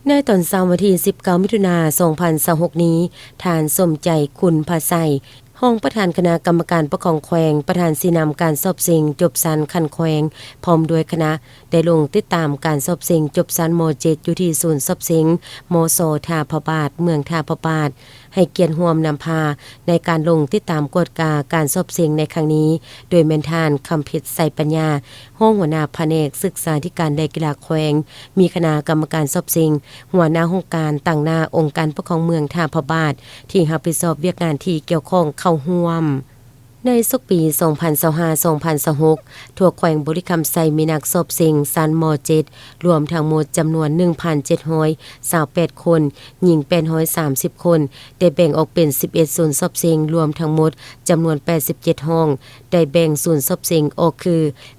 ໃນຕອນເຊົ້າວັນທີສິບເກົ້າ ມິຖຸນາ ສອງພັນຊາວຫົກນີ້, ທ່ານ ສົມໃຈ ຄຸນພາໄຊ ຮອງປະທານຄະນະກຳມະການປົກຄອງແຂວງ, ປະທານຊີ້ນຳການສອບເສັງຈົບຊັ້ນຂັ້ນແຂວງ ພ້ອມດ້ວຍຄະນະ ໄດ້ລົງຕິດຕາມການສອບເສັງຈົບຊັ້ນ ມ.ເຈັດ ຢູ່ທີ່ສູນສອບເສັງ ມສ ທ່າພະບາດ, ເມືອງທ່າພະບາດ, ໃຫ້ກຽດຮ່ວມນຳພາໃນການລົງຕິດຕາມກວດກາການສອບເສັງໃນຄັ້ງນີ້ ໂດຍແມ່ນທ່ານ ຄຳເພັດ ໄຊປັນຍາ ຮອງຫົວໜ້າພະແນກສຶກສາທິການ ແລະ ກິລາແຂວງ, ມີຄະນະກຳມະການສອບເສັງ, ຫົວໜ້າຫ້ອງການຕາງໜ້າອົງການປົກຄອງເມືອງທ່າພະບາດ ທີ່ຮັບຜິດຊອບວຽກງານທີ່ກ່ຽວຂ້ອງເຂົ້າຮ່ວມ. ໃນສົກປີ ສອງພັນຊາວຫ້າ ສອງພັນຊາວຫົກ ທົ່ວແຂວງບໍລິຄຳໄຊ ມີນັກສອບເສັງຊັ້ນ ມ.ເຈັດ ລວມທັງໝົດຈຳນວນ ໜຶ່ງພັນເຈັດຮ້ອຍຊາວແປດຄົນ, ຍິງ ແປດຮ້ອຍສາມສິບຄົນ, ໄດ້ແບ່ງອອກເປັນ ສິບເອັດ ສູນສອບເສັງ ລວມທັງໝົດຈຳນວນ ແປດສິບເຈັດຫ້ອງ, ໄດ້ແບ່ງສູນສອບເສັງອອກຄື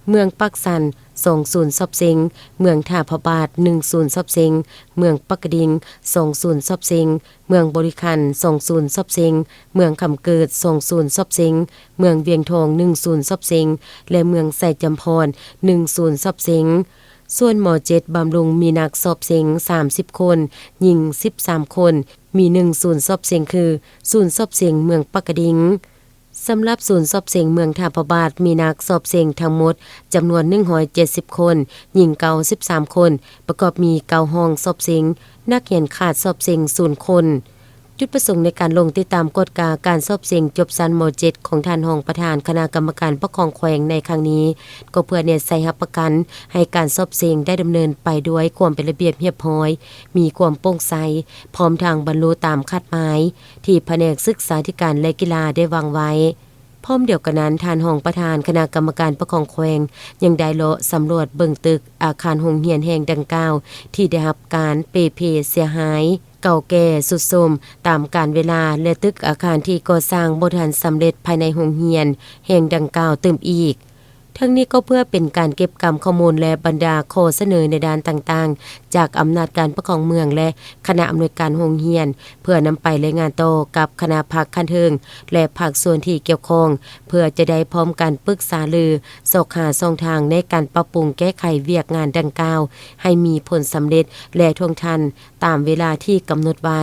ເມືອງປາກຊັນ ສອງ ສູນສອບເສັງ, ເມືອງທ່າພະບາດ ໜຶ່ງ ສູນສອບເສັງ, ເມືອງປາກກະດິງ ສອງ ສູນສອບເສັງ, ເມືອງບໍລິຄັນ ສອງ ສູນສອບເສັງ, ເມືອງຄຳເກີດ ສອງ ສູນສອບເສັງ, ເມືອງວຽງທອງ ໜຶ່ງ ສູນສອບເສັງ ແລະ ເມືອງໄຊຈຳພອນ ໜຶ່ງ ສູນສອບເສັງ. ສ່ວນ ມ.ເຈັດ ບຳລຸງ ມີນັກສອບເສັງ ສາມສິບຄົນ, ຍິງ ສິບສາມຄົນ, ມີ ໜຶ່ງ ສູນສອບເສັງ ຄື ສູນສອບເສັງເມືອງປາກກະດິງ. ສຳລັບສູນສອບເສັງເມືອງທ່າພະບາດ ມີນັກສອບເສັງທັງໝົດຈຳນວນ ໜຶ່ງຮ້ອຍເຈັດສິບຄົນ, ຍິງ ເກົ້າສິບສາມຄົນ, ປະກອບມີ ເກົ້າ ຫ້ອງສອບເສັງ, ນັກຮຽນຂາດສອບເສັງ ສູນຄົນ. ຈຸດປະສົງໃນການລົງຕິດຕາມກວດກາການສອບເສັງຈົບຊັ້ນ ມ.ເຈັດ ຂອງທ່ານຮອງປະທານຄະນະກຳມະການປົກຄອງແຂວງໃນຄັ້ງນີ້ ກໍເພື່ອແນໃສ່ຮັບປະກັນໃຫ້ການສອບເສັງໄດ້ດຳເນີນໄປດ້ວຍຄວາມເປັນລະບຽບຮຽບຮ້ອຍ, ມີຄວາມໂປ່ງໃສ, ພ້ອມທັງບັນລຸຕາມຄາດໝາຍ ທີ່ພະແນກສຶກສາທິການ ແລະ ກິລາໄດ້ວາງໄວ້. ພ້ອມດຽວກັນນັ້ນ, ທ່ານຮອງປະທານຄະນະກຳມະການປົກຄອງແຂວງ ຍັງໄດ້ເລາະສຳຫຼວດເບິ່ງຕຶກອາຄານໂຮງຮຽນແຫ່ງດັ່ງກ່າວ ທີ່ໄດ້ຮັບການເປ່ເພເສຍຫາຍ, ເກົ່າແກ່, ຊຸດໂຊມຕາມການເວລາ ແລະ ຕຶກອາຄານທີ່ກໍ່ສ້າງບໍ່ທັນສຳເລັດພາຍໃນໂຮງຮຽນແຫ່ງດັ່ງກ່າວຕື່ມອີກ. ທັງນີ້ກໍເພື່ອເປັນການເກັບກຳຂໍ້ມູນ ແລະ ບັນດາຂໍ້ສະເໜີໃນດ້ານຕ່າງໆ ຈາກອຳນາດການປົກຄອງເມືອງ ແລະ ຄະນະອຳນວຍການໂຮງຮຽນ ເພື່ອນຳໄປລາຍງານຕໍ່ກັບຄະນະພັກຂັ້ນເທິງ ແລະ ພາກສ່ວນທີ່ກ່ຽວຂ້ອງ ເພື່ອຈະໄດ້ພ້ອມກັນປຶກສາລື ຊອກຫາຊ່ອງທາງໃນການປັບປຸງແກ້ໄຂວຽກງານດັ່ງກ່າວ ໃຫ້ມີຜົນສຳເລັດ ແລະ ທ່ວງທັນຕາມເວລາທີ່ກຳນົດໄວ້.